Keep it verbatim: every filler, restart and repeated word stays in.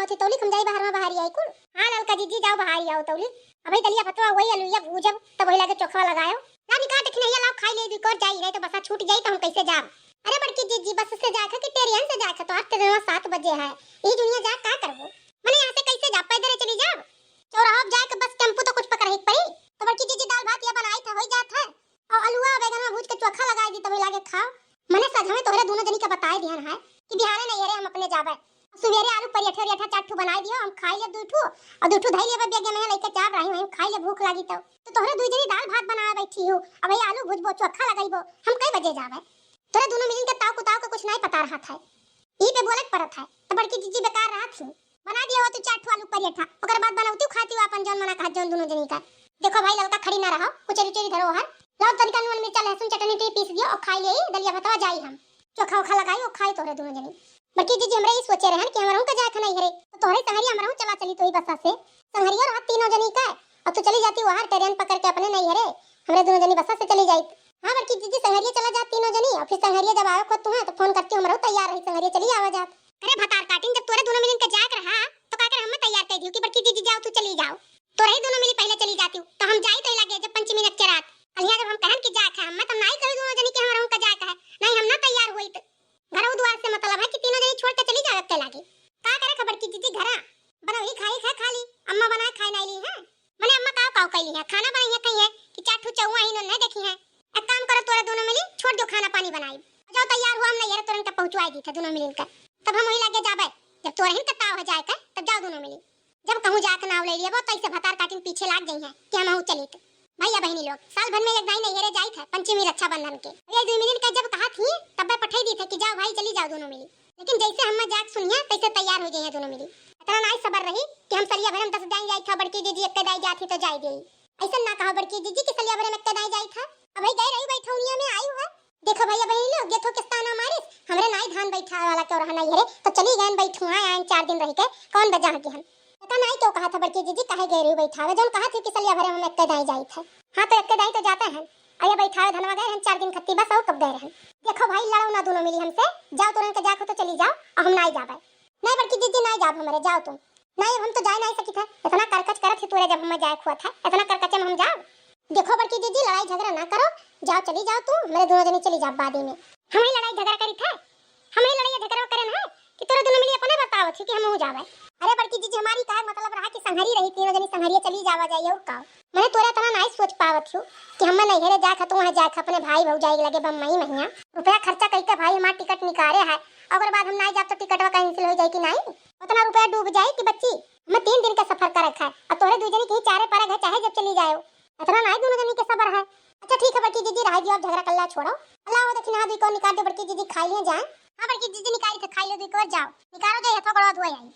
अथी तौली हम जाई बाहर में, बाहर ही आई कुल। हाँ ललका जीजी, जाओ बाहर ही आओ तौली। अबही दलिया भतवा वही अलुइया भूजब, तब वही लागे चोखवा लगायो। ना निकाल देखी नहीं, लाओ खाई ले, दुई कोर जाई, नहीं तो बसा छूट जाई तो हम कैसे जाब? अरे बड़की जीजी, बस से जाए कि ट्रेन से जाए? तो आज ट्रेनवा सात बजे है, ई दुनिया जा का करबो? मने यहाँ से कैसे जा, पैदल चली जाब? चौराहा जाए के बस टेम्पू तो कुछ पकड़े के पड़ी। तो बड़की जीजी दाल भात या बनाई था, होई जात है। और अलुआ बैगनवा भूज के चोखा लगाई दी, तभी लागे खाओ। मने सजवे तोहरे दोनों जनी के बताए दिहन है कि बिहाने नहीं हरे हम अपने जाबे। सुबेरे आलू परियठा रियठा चार ठू बनाई दियो, हम खाई लेब दुई ठू, और दुई ठू धई लेबे बेगे में लेके जाब रही, हम खाई ले भूख लागी तो। तो तोहरे दुई जनी दाल भात बनाए बैठी हो, अब ये आलू भूजबो, चोखा लगाईबो, हम कई बजे जाबे? तोहरे दोनों मिलिन के ताव कुताव के कुछ नहीं पता रहत है, ई पे बोले के पड़त है। तो बड़की जीजी बेकार रहत ही, बना दिया हो तू चार ठू आलू परियठा, ओकर बाद बनौती खाती हो अपन जौन मना कहत जौन दोनों जनी का। देखो भाई ललका, खड़ी ना रहो, कुचरी उचरी धरो हर, लाओ तनिका नून मिर्चा लहसुन चटनी टी पीस दियो और खाई ले दलिया भतवा, जाई हम चोखा ओखा लगाई और खाई तोहरे दोनों जनी। बड़की जीजी हमरे ई सोचे रहन कि हमरहू का जाए खाना हरे, तो तोहरे संहरिया हमरहू चला चली तो ही बसा से। संहरिया रहत तीनों जनी का, अब तो चली जाती वहां ट्रेन पकड़ के अपने नहीं हरे, हमरे दोनों जनी बसा से चली जाई। हाँ बड़की जीजी, संहरिया चला जात तीनों जनी और फिर संहरिया जब आवे खुद तुम्हें तो फोन करती, हमरहू तैयार रही, संहरिया चली आवा जात। अरे भतार काटिन, जब तोरे दोनों मिलिन के जाए के रहा तो का करे हमें तैयार कर दियो कि बड़की जीजी जाओ तू चली जाओ, तोरे ही दोनों मिली पहले चली जाती तो हम जाई तो लगे जब पंचमी नक्के रात। अलिया जब हम कहन कि जाए के हमें तब नाई कही दोनों जनी के हमरहू का जाए के है, नहीं हम ना तैयार हुई तो घरऊ दुआर से मतलब है कि तीनों जनी छोड़ के चली जावे के लागे। का करे खबर की जीजी घरा? बनौली खाई खा खाली, अम्मा बनाए खाए नहीं ली है। मने अम्मा काव काव कैली है, खाना बनाई है कही है कि चार ठू चौवा ही नहीं देखी है। एक काम करो तोरा दोनों मिली छोड़ दो खाना पानी बनाई। जाओ तैयार हुआ, हम नहीं है तोरन के पहुँचवाई दी थे दोनों मिलिन का। तब हम वही लागे जाबे, जब तोरहिन का ताव हो जाए का तब जाओ दोनों मिली। जब कहूँ जाए के नाव ले लिया वो तो ऐसे भतार काटिन पीछे लाग गई है कि हम चली तो। भैया बहनी लोग, साल भर में एक दाई नैहरे जाइत है, पंचमी रक्षाबंधन के। ये दुई मिलिन के जब कहा थी, तब मैं पठाई दी थे कि जाओ भाई, चली जाओ दोनों मिली। लेकिन जैसे हम जाके सुनिया, तैसे तैयार हो जाइए दोनों मिली। इतना नाई सबर रही कि हम सलिया भरे में दस दाई जाई था, बड़की जीजी एक दाई जाती तो जाई दे। ऐसा ना कहा बड़की जीजी कि सलिया भरे में एक दाई जाई था। अब भाई गए रही बैठौनिया में आई हुआ। देखो भैया बहनी लोग, देखो किस्ता ना मारिस, हमरे नाई धान बैठावे वाला क्यों रहा नहीं हरे, तो चली गए बैठुआ आए चार दिन रह के, कौन बजा के हम। पता नहीं क्यों कहा था बड़की जीजी, काहे गए रही बैठावे, जौन कहा थी कि सलिया भरे में एक दाई जाई था। हाँ, तो एक दाई तो जाते हैं। अरे बैठावे धनवा गए हम चार दिन खत्ती बस, और कब गए रहन? देखो भाई, लड़ो ना दोनों मिली हमसे, जाओ तुरंत के जाखो तो चली जाओ, और हम नाई जाबे। नहीं बड़की जीजी, नाई जाब हमरे, जाओ तुम। नहीं, अब हम तो जाए नहीं सकी था, इतना करकच करत ही तोरे जब हमें जाए खुआ था, इतना करकच में हम जाओ? देखो बड़की जीजी, लड़ाई झगड़ा ना करो, जाओ चली जाओ तू, हमरे दोनों जनी चली जाओ बादी में। हम ही लड़ाई झगड़ा करी था, हम ही लड़ाई झगड़ा करन है कि तोरे दोनों मिली अपने बतावत ही कि हम जावे। अरे बड़की जीजी, हमारी कहे मतलब रहा कि संहरी रही, तीनों जनी संहरिया चली जावा जाइए और का। मैंने तोरे इतना नाई सोच पावत हूँ कि हम नैहरे जाए खा तो वहाँ जाए खा अपने भाई भौजाई लगे बम्बई महिया। रुपया खर्चा कई के भाई हमार टिकट निकारे है, अगर बाद हम नाई जाब तो टिकटवा कैंसिल हो जाए कि नाई? उतना रुपया डूब जाए कि बच्ची, हम तीन दिन का सफर करे खाए और तोरे दू जनी के ही चारे परग है, चाहे जब चली जाए। इतना नाई दोनों जनी के सबर है। अच्छा ठीक है बड़की जीजी, रह दियो, अब झगड़ा कल्ला छोड़ो। अल्लाह वो दक्षिणा दुई को निकाल दो बड़की जीजी, खाई लिए जाए। हाँ बड़की जीजी, निकाली थे, खाई लो दुई को, जाओ निकालो, जाए हथवा गोड़वा धोए आई।